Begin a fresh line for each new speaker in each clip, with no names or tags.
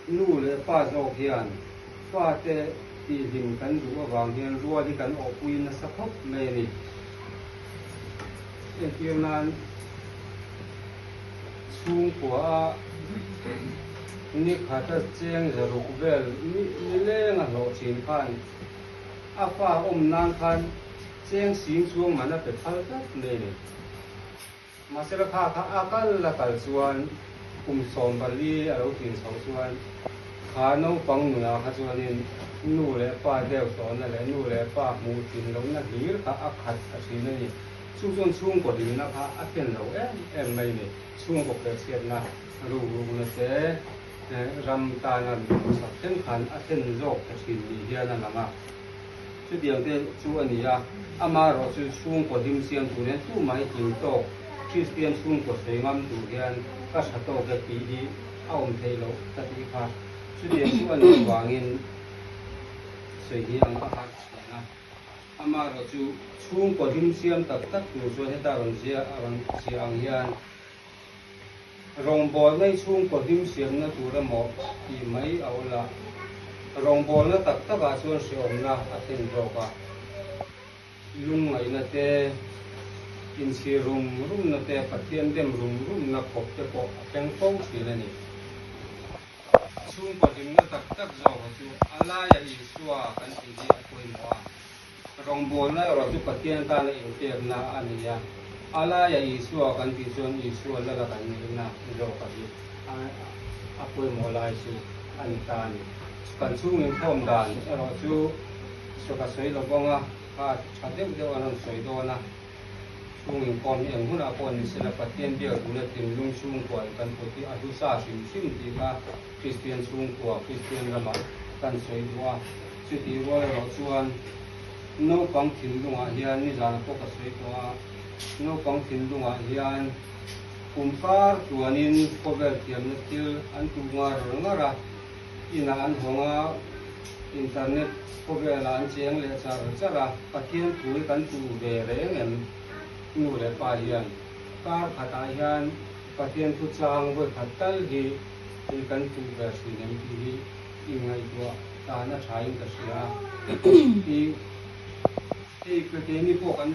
Nu leh pa zawk hian fate tihhlim kan duh avang hian rual hi kan awhpui nasa khawp mai a ni. Entir nan chhungkua a ni khata cheng zaruk vel nileng a hlawh thin khan a fa awm nan khan cheng sing chuang man a pe phal tlat mai a ni. Mahsela kha kha a kal a kal chuan kum 14 a lo tlin chhoh chuan kha naupang nunah kha chuanin nu leh pa deuh tawhna leh nu leh pa hmuh tlin lohna hlir kha a khat a thin a ni. Chu chuan chhungkaw hlimna kha a thlen lo em em mai a ni. Chhungkaw khelchhiatna rukrukna te ram tana duhsak thleng khan a thlen zawk ta thin ni hian a lang a. Chutiang te chu a ni a, amaherawh chu chhungkaw hlim siam tur hian tumah hi tling tawk, Kristian chhungkaw sawi ngam tur hian ka tha tawk e tih hi a awm theih loh ka tih kha. Chutiang chu a nih avangin sawi hi ang a harh thin a. Amaherawh chu chhungkaw hlim siam tak tak tur chuan heta rawn zia a rawn ziah ang hian Rawngbawlna i chhungkaw hlim siamna tur emaw tih mai a awl a, rawngbawlna tak takah chuan hrehawmna a thlen zawk a, lungngaihna te, inchhir rum rumna te, Pathian dem rum rumna khawp te pawh a thleng fo thin a ni. Chhungkaw hlimna tak tak zawka chu a laia Isua kan tih hi a pawimawh a. Rawngbawlna erawh chu Pathian tana inpekna a ni a, a laia Isua kan tih chuan Isua lala kan nihna zawka hi a pawimawh lai chu a ni ta a ni. Kan chhung inkhawm dan erawh chu ka sawi lo vang a, kha tha deuh deuh an rawn sawi dawn a. Chhung inkhawm hi eng hunah pawh ni sela Pathian biak duhna thinlung chhungkua in kan put hi a hlusa hrim hrim tih kha Kristian chhungkua, Kristian ramah kan sawi duh a. Chutih rual erawh chuan naupang thinlungah hian nizan pawh ka sawi tawh a, naupang thinlungah hian kum. Kum kar tluanin khawvel thiamna thil an tuh ngar ngar a, inah an hawng a, internet khawvelah an cheng leh char char a, Pathian thu hi kan tuh ve reng em? Nu leh pa hian kar khatah hian Pathian thu chang vawi khat tal hi kan tuh ve hrin em tih hi inngaihtuah tan a thain ka hria a. Hei keini pawh kan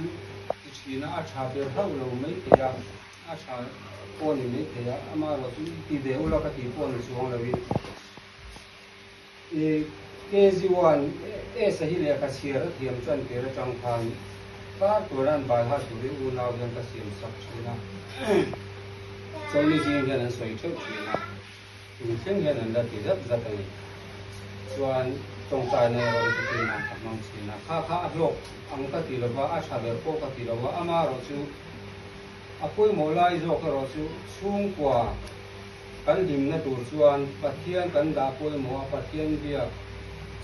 ti thin a, a tha ber hlauh lo mai thei a, a tha pawh a ni mai thei a, amaherawh chu i ti ve ula ka tih pawh a ni chuang loin i KG1 S-a hi lehkha chhiar a thiam chuan tir atang khan kar tura an bai ha tur hi unau hian ka siam sak thin a, chawlhni zing hian an sawi theuh thin a. Tun thleng hian an la ti zat zat a ni. Chuan tawngtaina erawh hi chu keimah ka hmang thin a, kha kha a hlawk ang ka ti lova, a tha ber pawh ka ti lova, amaherawh chu a pawimawh lai zawk erawh chu chhungkua kan hlimna tur chuan Pathian kan dah pawimawh a, Pathian biak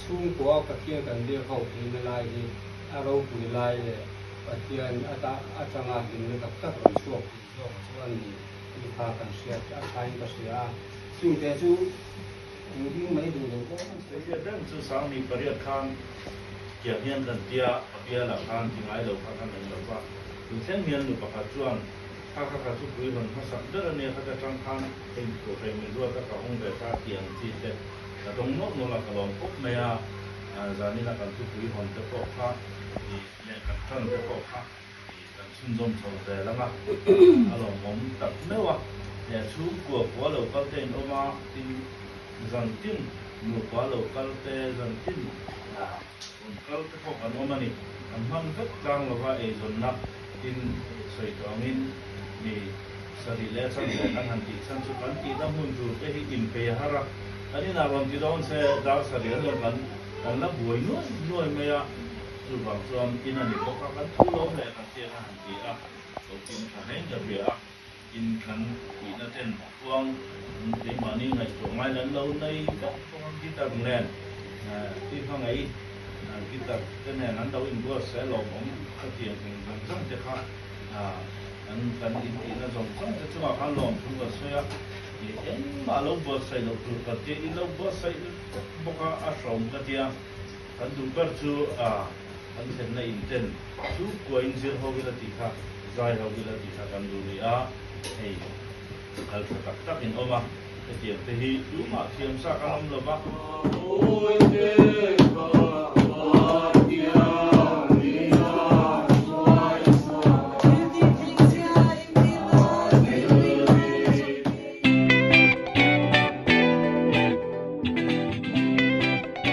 chhungkua a Pathian kan biak ho theihna lai hi a ropui lai leh Pathian atanga hlimna tak tak rawn chhuak thei zawk chu a ni. Tih kha kan hriat a thain ka hria a, chungte chu engding mai duh lo pawh an sawi.
Hriat reng chu Sangni pariat khan tiang hian kan tia a bialah khan ti ngai lo kha kan en lo va, tun thleng hian nu pakhat chuan kha kha kha chu pui hawn hmasak ber a nia khata tang khan hei thuhrei min ruat a ka hawng ve ta tiang chi te ka dawng nawlh nawlh a ka lawm khawp mai a, zanina kan thupui hawn te pawh kha leh kan tan te pawh kha. Kan chhunzawm chho zel ang a, a lawmawm tak meuh a. He chhungkua khua lo kal te in awm a, tin zan tin nupa lo kal te, zan tin rawn kal te pawh kan awm a ni. Kan hman vek tlang lova eizawnna tin sawi tawh angin mi sarih leh chhan leh kan han tih chhan chu kan tihna hmun tur te hi inpei a har a. Kan inah rawn ti dawn se dar sarih an rawn kan la buai nuai nuai mai a. Chuvang chuan in a ni bawk a, kan thu lo leh kan tiang a han ti a, lo kim tha hlein ka hria a, in kan tihna ten khuang keimahni ngaihtuah ngai lan lo nei vek bawk a, guitar nen ti hmangaih guitar te nen an lo inbuatsaih lawmawm ka tiang eng zawng zawng te kha an kan in tihna zawng zawng te chungah khan lawmthu ka sawi a, engmah lo buatsaih loh tur ka tia, in lo buatsaih vek bawk a, a hrawm ka tia. Kan duh ber chu a kan thlenna in ten chu kuain zir ho ila tih kha, zai ho ila tih kha kan duh ni a, hei kal tha tak tak in awm a, hetiang te hi tumah thiam sa kan awm lo va.